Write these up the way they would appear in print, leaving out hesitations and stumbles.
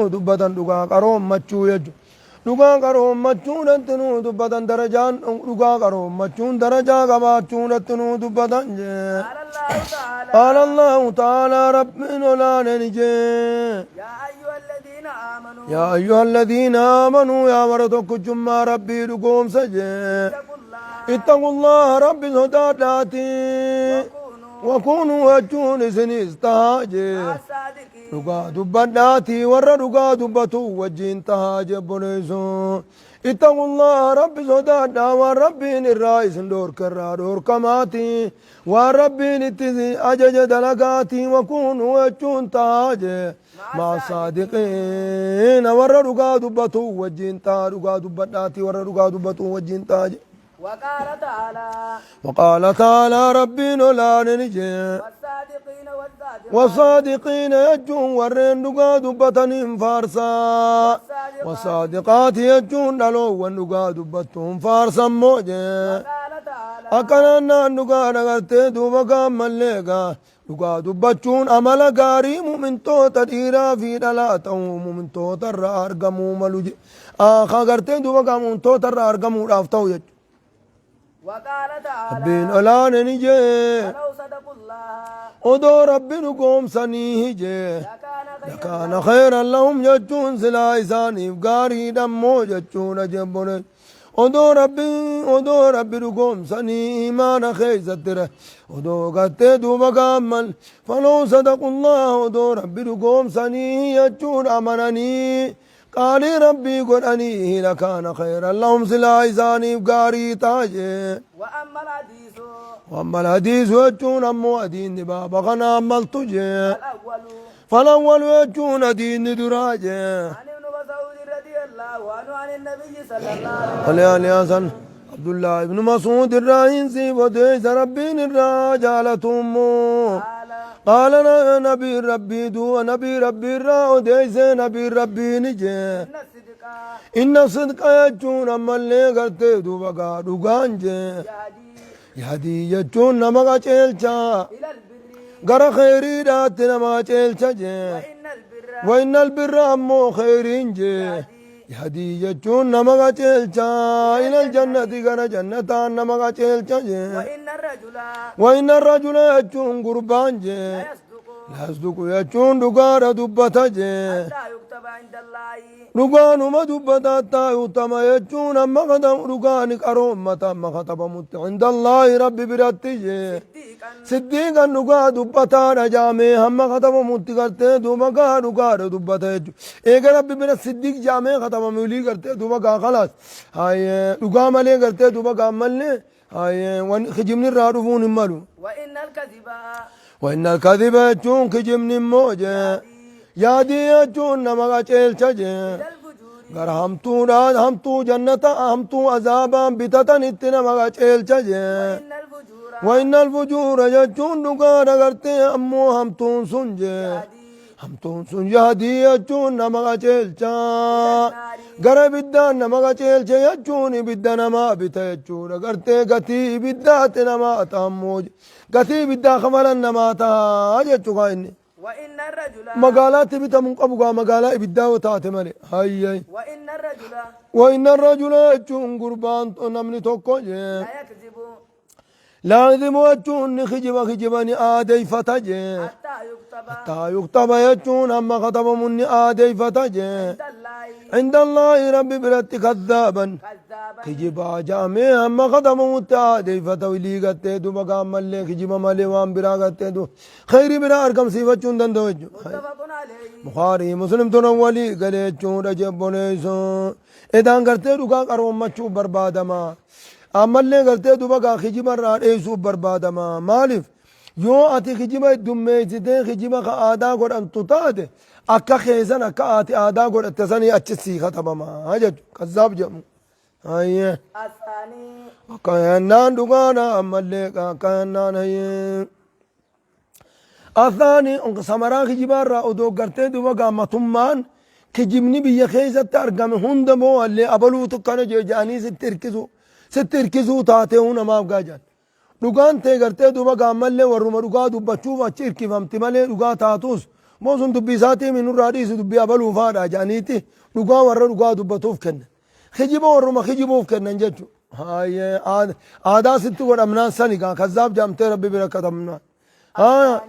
nuu dubbatan dhugaa qaroommachuu jechuudha. Dhugaa qaroommachuudhatti nuu dubbatan darajaan dhugaa qaroommachuun darajaa qabaachuudhatti nuu dubbatan jee. قال الله تعالى قال الله تعالى ربنا olaane ni jee. يا أيها الذين آمنوا يا أيها الذين آمنوا yaa warra tokkichummaa Rabbii dhugoomse jee. اتقوا الله اتقوا الله Rabbi sodaadhaati. وكونوا وكونوا jechuun isinis tahaa jee. مع الصادقين Dhugaa dubbadhaatii warra dhugaa dubbatu wajjin tahaa jebboleessu. اتقوا الله Rabbi sodaadhaa waan Rabbiin irraa isin dhoorkerraa dhoorkamaati. Waan Rabbiin itti ajaja dalagaati وكونوا jechuun tahaa jee. مع الصادقين warra dhugaa dubbatu wajjin tahaa dhugaa dubbadhaatii warra dhugaa dubbatu wajjin tahaa jee. وقال تعالى وقال تعالى Rabbiin olaane ni jee. والصادقين والصادقات والصادقين jechuun warreen dhugaa dubbataniin faarsaa. والصادقات jechuun dhaloowwan dhugaa dubbattuun faarsammoo jee. وقال تعالى Akkanaan naan dhugaa dhagartee duuba gaammallee gaa dhugaa dubbachuun amala gaarii mu'mintoota dhiiraa fi dhalaa ta'uu mu'mintoota irraa argamuu malu je. Gartee duuba gaa mu'mintoota irraa argamuudhaaf ta'u jechuudha. وقال تعالى Rabbiin olaane ni jee. ولو صدقوا الله Odoo Rabbi dhugoomsanii jee. لكان خيرا لكان خيرا لهم jechuun silaa isaaniif gaariidhammoo jechuudha jebbone. Odoo Rabbi dhugoomsanii imaana keeysatti odoo gartee duuba gaammal فلو صدقوا الله odoo Rabbi dhugoomsanii jechuun amananii qaalii Rabbii godhanii لكان خيرا لهم silaa isaaniif gaarii taajee. وأما الحديث وأما الحديث jechuun ammoo hadiisni baaba kanaa maltu jee. الأول فالأول jechuun hadiisni duraa jee. عن ابن مسعود رضي الله عنه عن النبي صلى الله عليه علي علي حسن عبد الله بن مسعود الراهن سيبوديس ربين الرجالتهم. قال قال نبي ربي دو نبي ربي الرا أديس نبي ربي نجي. إن الصدق إن الصدق jechuun ammallee gartee duuba gaa dhugaan jee. يهدي يهدي jechuun nama qaceelcha إلى البر gara kheyriidhaatti nama qaceelcha jee. وإن البر وإن البر ammoo kheyriin jee. يهدي jechuun nama qaceelcha إلى الجنة gara jannataan nama qaceelcha jee. وإن الرجل وإن الرجل jechuun gurbaan jee. لا يصدق يصدق jechuun dhugaadha dubbata jee. حتى يكتب عند الله Dhugaanuma dubbata حتى يكتب jechuun amma katabu dhugaani qaroommata amma katabamutti عند الله Rabbi biratti jee. صديقا صديقا dhugaa dubbataadha jaamee hamma katabamutti gartee duuba gaa dhugaadha dubbata jechuudha. Eega Rabbi bira صديق jaamee katabamu ilii gartee duuba gaa خلاص. Hayyee dhugaa malee gartee duuba gaa mallee hayyee wan kijibni irraa dhufuun hin malu. وإن الكذب وإن الكذب jechuun kijibni immoo jee. يهدي jechuun nama qaceelcha jee. إلى الفجور Gara hamtuudhaan hamtuu jannata hamtuu azaabaan bitatanitti nama qaceelcha jee. وإن الفجور وإن الفجور jechuun dhugaadha gartee ammoo hamtuun sun jee. يهدي Hamtuun sun يهدي jechuun nama qaceelcha. Gara ibiddaan nama qaceelcha jechuun ibidda namaa bita jechuudha. Gartee gatii ibiddaatti namaa ta'ammoo gatii ibiddaa kafalan namaa ta'a jechuudha inni. وإن الرجل Magaalaatti bitamuu qabu gaa magaalaa ibiddaa yoo taate malee. Hayyay. وإن الرجل وإن الرجل jechuun gurbaan namni tokko jee. لا يكذب لا يكذب jechuun ni kijiba kijiba ni aadeeffata jee. حتى يكتب حتى يكتب jechuun hamma katabamu ni aadeeffata jee. عند الله عند الله Rabbi biratti كذابا كذابا kijibaa jaamee hamma katabamutti aadeeffata wilii gartee duba gaammallee kijiba malee waan biraa gartee du khayrii biraa argamsiifachuu hin danda'u jechuudha. متفق عليه. Bukaarii Muslim turan walii galee jechuudha jebboleessu. Edaan gartee dhugaa qaroommachuuf barbaadama. Ammallee gartee duba gaa kijiba irraa dheessuuf barbaadama. Maaliif? Yoo ati kijiba heddummeessitee kijiba ka aadaa godhantu taate akka keessan akka ati aadaa godhatte sanii achi sii katabama jechuudha. كذاب jedhamu. Hayyee. الثاني Akka yennaan dhugaadha ammallee akka yennaan hayyee. الثاني samaraa kijibaarraa odoo gartee duba gaammatummaan kijibni biyya keessatti argame hunda moo allee abaluutu kana jee jedhanii sitti hirkisuu taatee namaaf gaajan. Dhugaan ta'e gartee duba gaammallee warruma dhugaa dubbachuuf achi hirkifamti malee dhugaa taatus Moo sun dubbii isaatii mi nurraa dhiisi dubbii abaluu faadha jedhaniiti dhugaa warra dhugaa dubbatuuf kennan. Kijiba warruma kijibuuf kennan jechuudha. Hayyee aadaa sitti godhamnaan sani gaa kazzaab jedhamtee rabbi bira katabnaan. Haa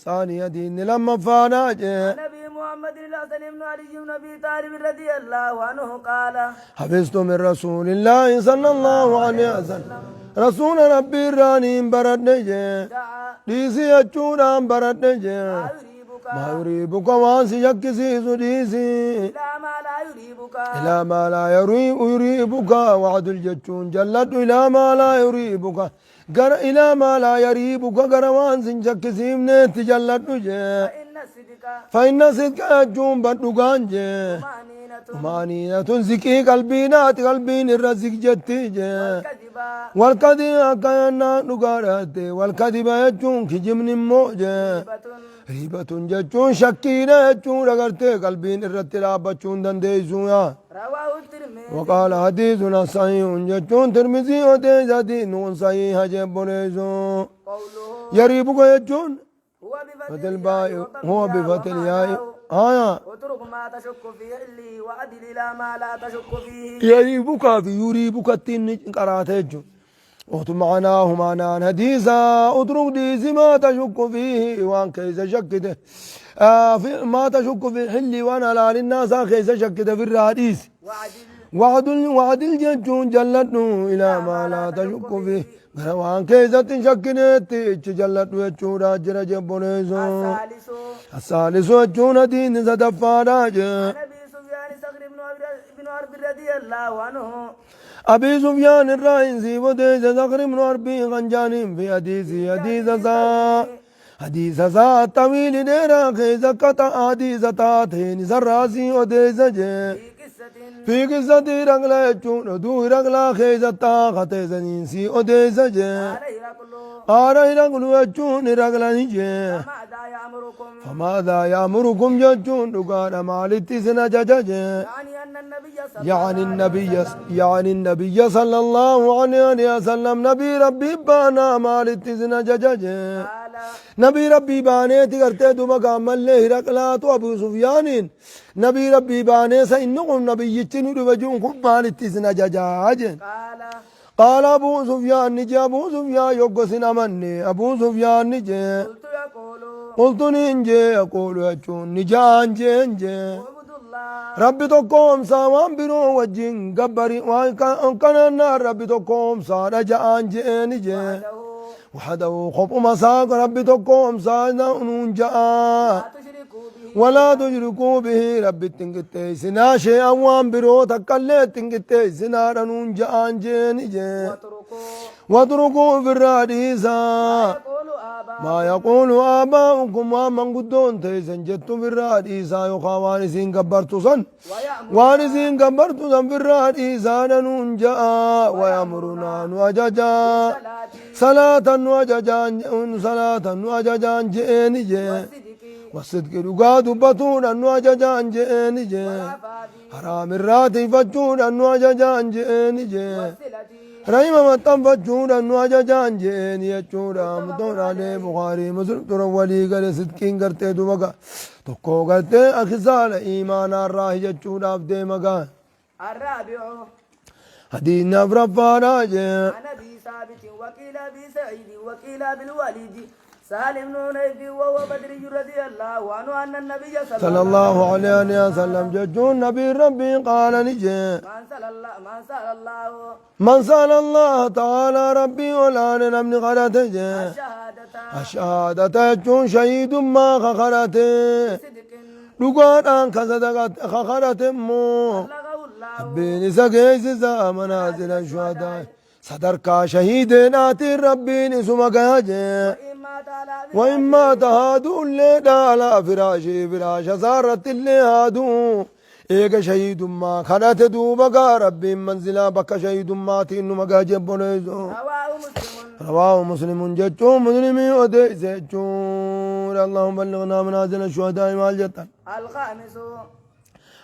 saanii adiinni lammaffaadha jee. عن ابي محمد الحسن بن علي بن ابي طالب رضي الله عنه قال حفظت من رسول الله صلى الله عليه وسلم رسول ربي irraaniin baradhe jee. دعا Dhiisi jechuudhaan baradhe jee. ما يريبك ما يريبك waan si shakkisiisu dhiisi. الى ما لا يريبك إلى ما لا يريبك وعدل jechuun jalladhu إلى ما لا يريبك gara إلى ما لا يريبك gara waan sin shakkisiifneetti jalladhu jee. فان الصدق فإن صدق jechuun badhugaan jee. طمأنينة Maaniinatun ziqii qalbiinaati qalbiin irra ziq jetti jee. والكذب Walkadii akka yennaan dhugaadhaatte walkadiba jechuun kijibni immoo jee. ريبة Riibatun jechuun shakkiidha jechuudha gartee qalbiin irratti dhaabbachuu hin dandeessu yaa. رواه الترمذي وقال حديثنا صحيح jechuun Tirmizii odeessati nuun sahiha jebboleessu. قوله يريبك jechuun هو بفتح فتح الباء الياء هو وضمها بفتح الياء ومعناه آية اترك ما تشك في حله وعدل الى ما لا تشك فيه يريبك في يريبك التين قرات jechuun. وقت معناه معنى حديثا اترك ديسي ما تشك فيه وان كيس شكته في ما تشك في الحل وانا لا للناس كيس شكته في الحديث وعدل وعدل وعدل jechuun jalladhu إلى ما لا تشك فيه gara waan keessatti hin shakkineetti ichi jalladhu jechuudha jira jebboleessu. الثالث الثالث jechuun hadiisni sadaffaadha jee. عن ابي سفيان صخر بن حرب رضي الله عنه أبي سفيان الرئيسي وديس صخر بن حرب خنجان في حديثه حديث سا طويل ديرا خيز قطع حديث تاتين سراسي وديس جee. في قصة في قصة رقلا jechuun oduu raqlaa keessatti kateessaniin odeessa jee. قال هرقل قال هرقل jechuun raqlani jee. فماذا يأمركم فماذا يأمركم jechuun dhugaadha maalitti isin ajaja jee. يعني أن النبي صلى يعني الله عليه النبي وسلم يعني النبي صلى الله عليه وسلم نبي ربي بانا maalitti isin ajaja jee. قال Nabii rabbii baaneeti gartee duba gaammallee hiraqlaatu Abu Sufyaaniin nabii rabbii baanee sa inni kun nabiyyichi nu dhufe jiru kun maalitti isin ajajaa jeen. قال قال أبو سفيان ni jee Abu Sufyaan yoggosin amanne Abu Sufyaan ni jee. قلت يقول قلت niin jee يقول jechuun ni jaan jeen jee. اعبدوا الله Rabbi tokkoomsaa waan biroo wajjin gabbari waan kanannaan rabbi tokkoomsaadha ja'aan jeeni jee. وحده وحده kophuma isaa rabbi tokkoomsaa nuun ja'a. لا تشركوا به ولا تشركوا به rabbi ittiin qixxeessinaa شيئا waan biroo takkallee ittiin qixxeessinaadha nuun ja'aan jeeni jee. واتركوا واتركوا ofirraa dhiisaa. ما يقول آباؤكم ما يقول آباؤكم waan manguddoon teessan jettu ofirraa dhiisaa yookaan waan isiin gabbartu san ويأمر waan isiin gabbartu san ofirraa dhiisaadha nuun ja'a. ويأمرنا nu ajajaa. بالصلاة Salaatan nu ajajaan salaatan nu ajajaan je'eeni jee. والصدق والصدق dhugaa dubbatuudhaan nu ajajaan je'eeni jee. والعفاف Haraamirraa tiifachuudhaan nu ajajaan je'eeni jee. والصلة Rahima maxxanfachuudhaan nu ajajaan je'eeni jechuudha. Mutoonalee Bukaarii Muslim tura walii gale sidqiin gartee duba gaa. Tokko gartee akisaala iimaanaarraa jechuudhaaf deema gaa. الرابع Hadiisni afuraffaadhaa jee. عن ابي ثابت وقيل ابي سعيد وقيل ابي الوليد سالم بن حنيف وهو بدري رضي الله عنه ان النبي صلى صلى الله عليه وسلم jechuun nabii rabbii قال ni jee. من سأل الله من سأل الله من سأل الله تعالى rabbii olaane namni kadhate jee. الشهادة الشهادة jechuun shahiidummaa ka kadhate. بصدق Dhugaadhaan ka kadhate immoo بلغه الله rabbiin isa geessisa منازل الشهداء sadarkaa shahiideenaatiin rabbiin isuma gaya jee. وإن مات على وإن مات haaduu illee على فراشه firaasha isaarratti illee haaduu eega shahiidummaa kadhate duuba gaa rabbiin manzilaa bakka shahiidummaatiin numa gaa jebboleessu. رواه مسلم رواه مسلم jechuun muslimii odeesse jechuun اللهم بلغنا منازل الشهداء maal jettan. الخامس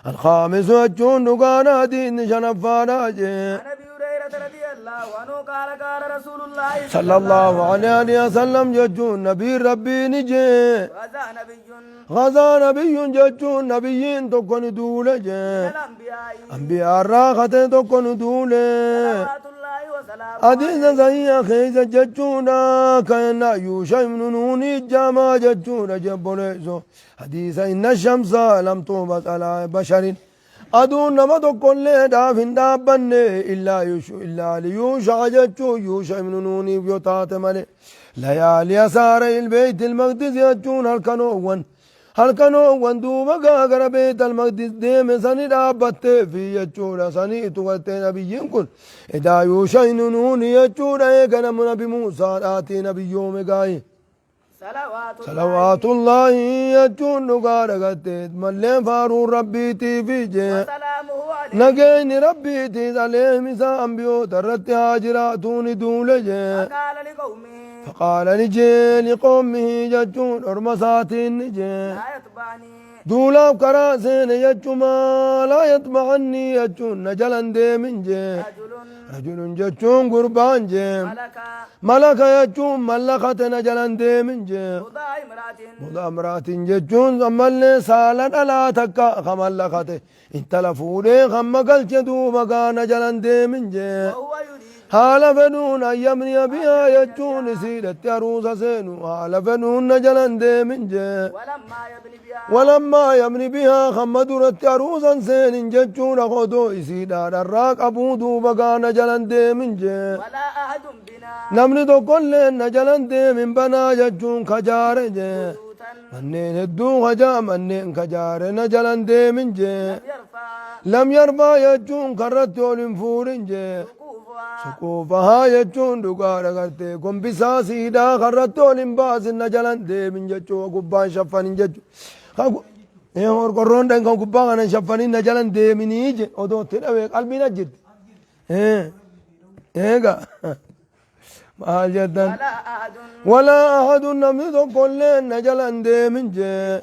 الخامس jechuun dhugaan hadiisni shanaffaadha jee. عن ابي هريرة رضي الله الله عنه قال قال رسول الله صلى الله عليه وسلم jechuun nabiin rabbii ni jee. غزا نبي غزا نبي jechuun nabiyyiin tokko ni duule jee. من الأنبياء Anbiyaa irraa katee tokko ni duule. صلوات الله وسلامه Hadiisa sahiha keessa jechuudha kana Yuusha ibnu Nuunii jaamaa jechuudha jebboleesso. Hadiisa inna shamsa lam tuubas alaa basharin. Aduun nama tokkollee dhaaf hin dhaabbanne illaa yushu illaa liyuusha jechuun Yuusha ibnu Nuuniif yoo taate malee. Layaali asaara ilbeeyt ilmaqdis jechuun halkanoowwan halkanoowwan duuba gaa gara beeyt almaqdis deeme sani dhaabbattee fi jechuudha saniitu gartee nabiyyiin kun edaa Yuusha ibnu Nuunii jechuudha eega nama nabi Muusaadhaatii nabiyyoome gaayi. صلوات الله Salawaatullaahi jechuun dhugaa dhagattee malleen faaruun rabbiitiifi jee. وسلامه عليه Nageenyi rabbiitiis aleehim isaa ambiyoota irratti haa jiraatuun duule jee. فقال لقومه Faqaala ni jee liqoomihi jechuun orma isaatiin ni jee. لا يتبعني Duulaaf karaa seene jechumaa laa yatba'annii jechuun na jalan deemin jee. رجل Rajulun jechuun gurbaan jee. ملك Malaka jechuun mallakate na jalan deemin jee. بضع امرأة Muda amraatiin jechuun ammallee saala dhalaa takka ka mallakate intala fuudhee hamma galche duuba gaana jalan deemin jee. وهو يريد Haala fedhuun ayyamni abiyaa jechuun isiidhatti aruusa seenu haala fedhuun na jalan deemin jee. ولما يبني بها Walammaa yamni bihaa hamma duratti aruusan seenin jechuudha odoo isiidhaa dharraa qabuu duuba gaana jalan deemin jee. ولا أحد بنا Namni tokkollee na jalan deemin banaa jechuun kajaare jee. بيوتا Manneen hedduu kajaa manneen kajaare na jalan deemin jee. لم يرفع Lam yarbaa jechuun karratti ol hin fuudhin jee. سقوفها Suquufahaa jechuun dhugaadha gartee gombisaa siidhaa karratti ol hin baasin na jalan deemin jechuu gubbaan shaffanin jechuu. Qorqorroon dhan kan gubbaa kana hin shaffanin na jalan deeminii je odoo itti dhabee qalbiin as jirti. Eega maal jettan. ولا أحد Walaa ahadun namni tokkollee na jalan deemin jee.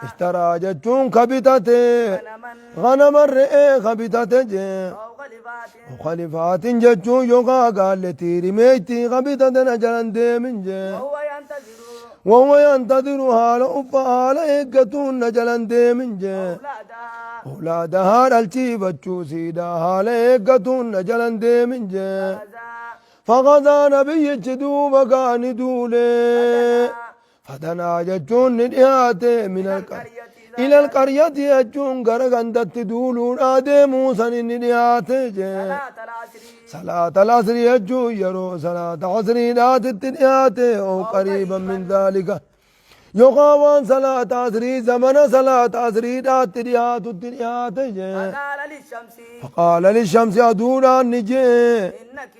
Ishtaraa jechuun ka bitate. غنما Ganama re'ee ka bitate jee. أو غلبات Khaliifaatiin jechuun yookaan gaalletii rimeetti ka bitate na jalan deemin jee. وهو ينتظر وهو ينتظر haala uffa haala eeggatuun na jalan deemin jee. أولادها Awlaadahaa dhalchiifachuu siidaa haala eeggatuun na jalan deemin jee. غزا Faqadaa nabiyyichi duuba gaani duulee. Fadanaa jechuun ni dhiyaate min القرية ila alqaryati jechuun gara gandatti duuluudhaa deemuu sani ni dhiyaate jee. صلاة العصر Salaata al-asrii jechuun yeroo salaata asriidhaatitti dhiyaate oo qariiban min dhaalika. Yookaan waan salaata asrii zamana salaata asriidhaatti dhiyaatutti dhiyaate jee. فقال للشمس Faqaala lishamsi aduudhaan ni jee. إنك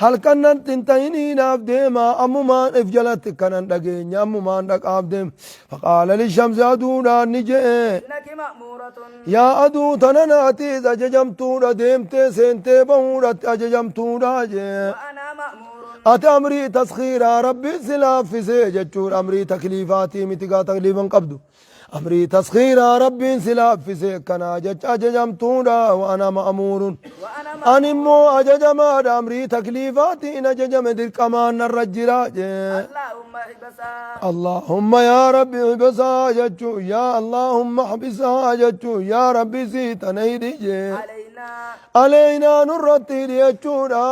Halkan natti hin ta'iniidhaaf deema ammumaan if jalatti kanan dhageenya ammumaan dhaqaaf deema. Faqaala lishamsi aduudhaan ni jee. إنك مأمورة Yaa aduu tana naatiis ajajamtuudha deemtee seentee bahuudhatti ajajamtuudha jee. وأنا مأمور Ati amrii taskhiiraa rabbi si laaffisee jechuudha amrii takliifaatii miti gaa takliifan qabdu. Amrii taskhiiraa rabbiin si laaffisee kanaa jecha ajajamtuudha wa ana ma'amuurun. وأنا Ani immoo ajajamaadha amrii takliifaatiin ajajame dirqamaan narra jira jee. اللهم احبسها Allahumma yaa rabbi ihbisaa jechuu yaa Allahumma ihbisaa jechuu yaa rabbi sii tana hidhi jee. علينا Aleynaa nurratti hidhi jechuudha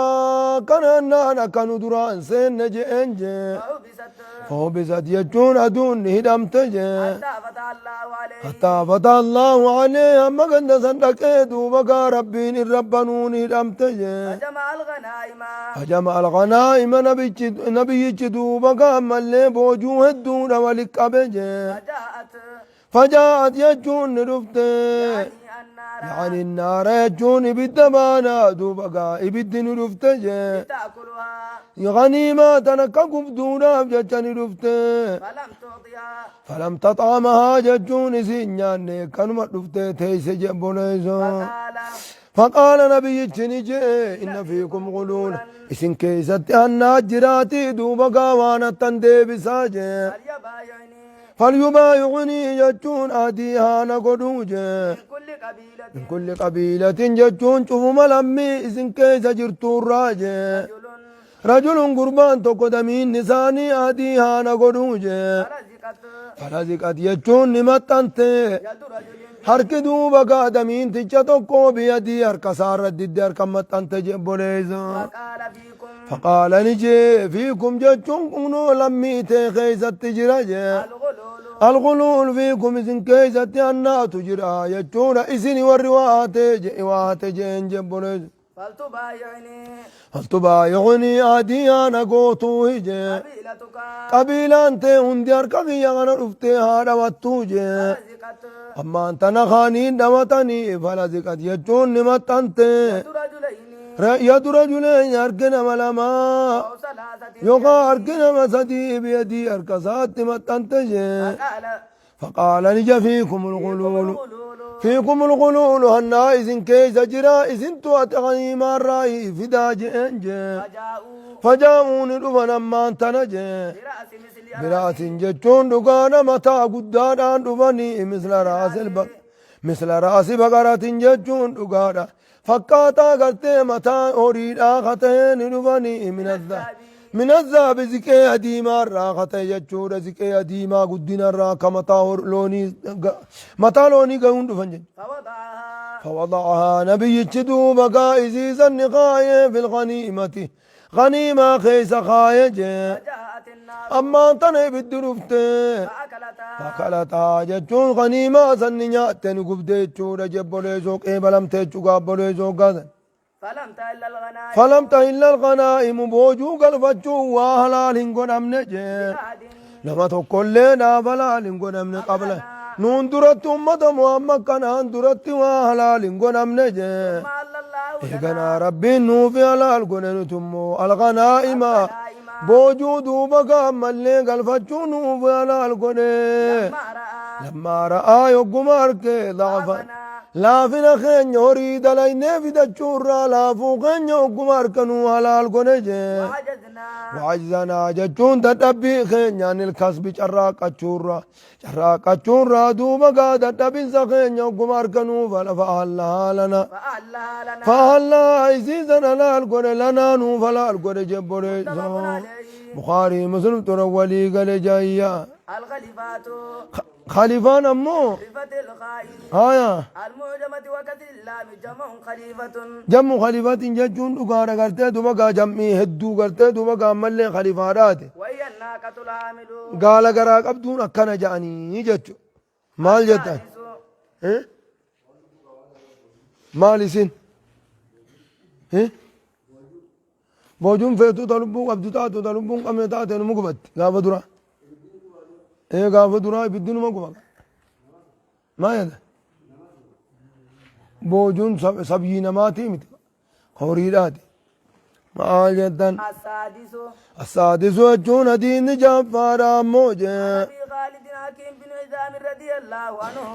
kanannaan akka nu duraan seenne je'een jee. فحبست Foobisat jechuun aduun ni hidhamte jee. حتى فتح الله عليه Hattaa fata Allahu alee hamma ganda san dhaqee duuba gaa rabbiin irra banuun hidhamte jee. فجمع الغنائم Fajama alghanaa'ima nabiyyichi duuba gaa ammallee boojuu hedduudha walitti qabe jee. فجاءت Fajaa'at jechuun ni dhufte. يعني النار Yani naara jechuun ibidda baanaa duuba gaa ibiddi ni dhufte jee. تأكلها Ganiimaa tana akka gubduudhaaf jecha ni dhufte. فلم تعطيها Falam taxaamahaa jechuun isiin nyaanne kanuma dhufte teeyse jee boleeyso. فقال Faqaala nabiyyichi ni jee inna fiikum guluula isin keessatti hannaa jiraatii duuba gaa waan attan deebisaa jee. فليبايعني Falyubaayi'unii jechuun adii haana godhuu jee. من كل قبيلة Min kulli qabiilatin jechuun cufuma lammii isin keessa jirtuurraa jee. رجل Rajulun gurbaan tokko damiin isaanii adii haana godhuu jee. فرزقت Falaziqat jechuun ni maxxante. يد رجل Harki duuba gaa damiinticha tokko biyadii harka isaarra didde harka maxxante jee obboleessa. فقال فيكم Faqaala ni jee fiikum jechuun kunoo lammii tee keessatti jira jee. الغلول Alghuluul fiikum isin keessatti annaatu jira jechuudha isin warri waa haate jeen jee obboleessa. فلتبايعني Faltubaayi'unii adii haana gootuu jee. قبيلتك Qabiilaan tee hundi harka kiyya kana dhuftee haa dhawattuu jee. فرزقت Ammaan tana kaaniin dhawatanii falaziqat jechuun ni maxxante. يد رجلين Yadu rajuleen harki nama lamaa أو ثلاثة yookaan harki nama sadii biyadii harka isaatti maxxante jee. فقال Faqaala ni ja fiikum alghuluulu. الغلول Fiikum alghuluulu hannaa isin keessa jira isintu ati ghaniimaarraa fidaa jeen jee. فجاءوا Fajaa'uu ni dhufan ammaan tana jee. برأس مثل Biraasin jechuun dhugaadha mataa guddaadhaan dhufanii misla raasi baqaratin jechuun dhugaadha. Fakkaataa gartee mataa horiidhaa kata'ee ni dhufanii minazzaabi ziqee adiimaarraa kata'e jechuudha. Ziqee adiimaa guddinarraa akka mataa loonii mataa loonii gahuun dhufan jechuudha. فوضعها فوضعها نبي دوبا قائزي النقاية في الغنيمة غنيمة خيس خايجة فجاءت النار أما تني بالدرفته فأكلتها فأكلتها جتون غنيمة سنياتن قبدي جبولي سوق إيه بلم تيجو قابولي سوق غزن. فلم تهل الغنائم فلم تهل الغنائم بوجو قلفتشو وهلال قدام نجي أحد لما تقول لنا فلال قدام قبله نون درت أمة محمد كان درت وهلال قدام نجي ما الله لنا إيقنا ربي نوفي على القنن تمو الغنائم الغنائم بوجو دوبا قام اللي قلفتشو نوفي على القنن ما رأى لما رأى يقوم أركي ضعفا ضعفنا laafina keenya horii dalaynee fidachuurraa laafuu keenya ogguma harkanuu halaal godhe jee. وعجزنا Waajzanaa jechuun dadhabbii keenyaan ilkasbi carraaqachuurraa carraaqachuurraa duuba gaa dadhabinsa keenya ogguma harkanuu fa'aallaa lana. فأهلها لنا Fa'aallaa isiisan halaal godhe lanaa nuuf halaal godhe jebboleessoo. Bukaarii Muslim tura walii gale jaayyaa. الخليفات Khalifaan ammoo خليفة الخائن haaya. المعجمة وكثير اللام جمع خليفة Jammu khalifatin jechuun dhugaadha gartee duba gaa jammii hedduu gartee duba gaa ammallee khalifaadhaati. وهي الناقة الحامل Gaala garaa qabduun akkana ja'anii jechuudha. Maal jettan? السادس Eh? Maal isin? Eh? Boojuun feetuu ta lubbuu qabdu taatu ta lubbuu hin qabne taate numa gubatti gaafa duraa. Ee gaafa duraa ibiddi numa guba. Maal jedha? Boojuun sabyii namaatii miti. Horiidhaati. Maal jettan? السادس السادس jechuun hadiisni jaffaadha ammoo jee. أبي خالد حكيم بن حزام رضي الله عنه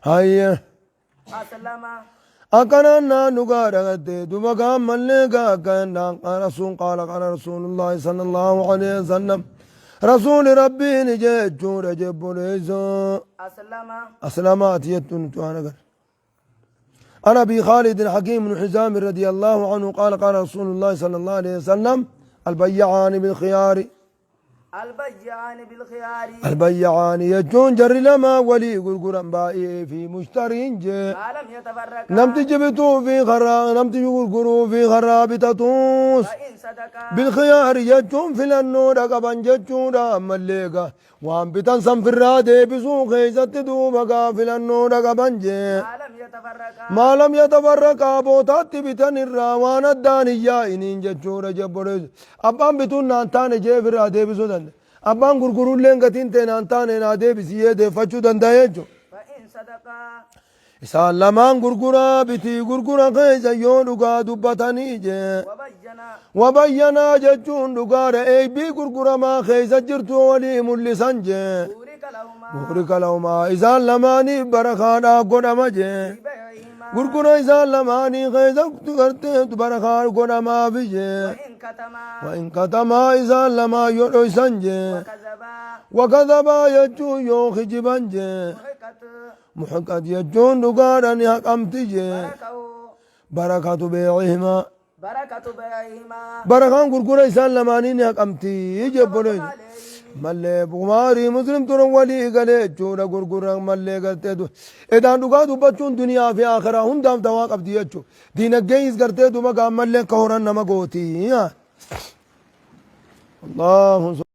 Hayye. أسلم Akkanaan naannu gaadha gattee duba gaammallee gaa akkanaan qaala rasuul qaala qaala rasuulullaahi sallallahu alaihi wasallam rasuuli rabbiin jechuudha jebboleessoo. أسلم أسلمات يتون توانا قال. عن أبي خالد الحكيم بن حزام رضي الله عنه قال قال رسول الله صلى الله عليه وسلم البيعان بالخيار البيعان بالخيار البيعان يجون جر لما ولي غرغرا بائع في مشترين جي ما لم يتفرقا نمت جبتو في خرا نمت غرغرو في خرابة توس فإن صدقا بالخيار يجون في النور قبن ججون أمليغا وان بتن سنفرا ديبسو خيزت دوبا في النور قبن جي ما لم يتفرقا ما لم يتفرقا بوتات بتن الراوان الدانية إنين ججورة جبوريز أبان بتون نانتان جيفر ديبسو دند أبان غرغرو لين قتين تنانتان ناديبسيه ديفچو دندايجو فإن صدقا Isaan lamaan gurguraa bitii gurgura keessa yoo dhugaa dubbatanii jee. وبينا Wabayyanaa jechuun dhugaadha eebbii gurguramaa keessa jirtu walii mul'isan jee. بورك لهما Buurika lahumaa isaan lamaaniif barakaadhaa godhama jee. في بيعهما Gurgura isaan lamaanii keessatti gartee barakaa godhamaafi jee. وإن كتما. Wa'in katamaa isaan lamaan yoo dhoysan jee. وكذبا. Wakadhabaa jechuun yoo kijiban jee. محقت. Muhiqqat jechuun dhugaadha ni haqamti jee. بركه. Barakatu beecihimaa. بركة بيعهما. Barakaan gurgura isaan lamaanii ni haqamti jebboleen. عليه. Mallee Bukaarii Muslim turan walii galee jechuudha gurgura mallee gartee du. Edaan dhugaa dubbachuun duniyaa fi akhiraa hundaaf dawaa qabdi jechuudha. Diinagdeenis gartee duba gaammallee akka horan nama gooti. Allahu.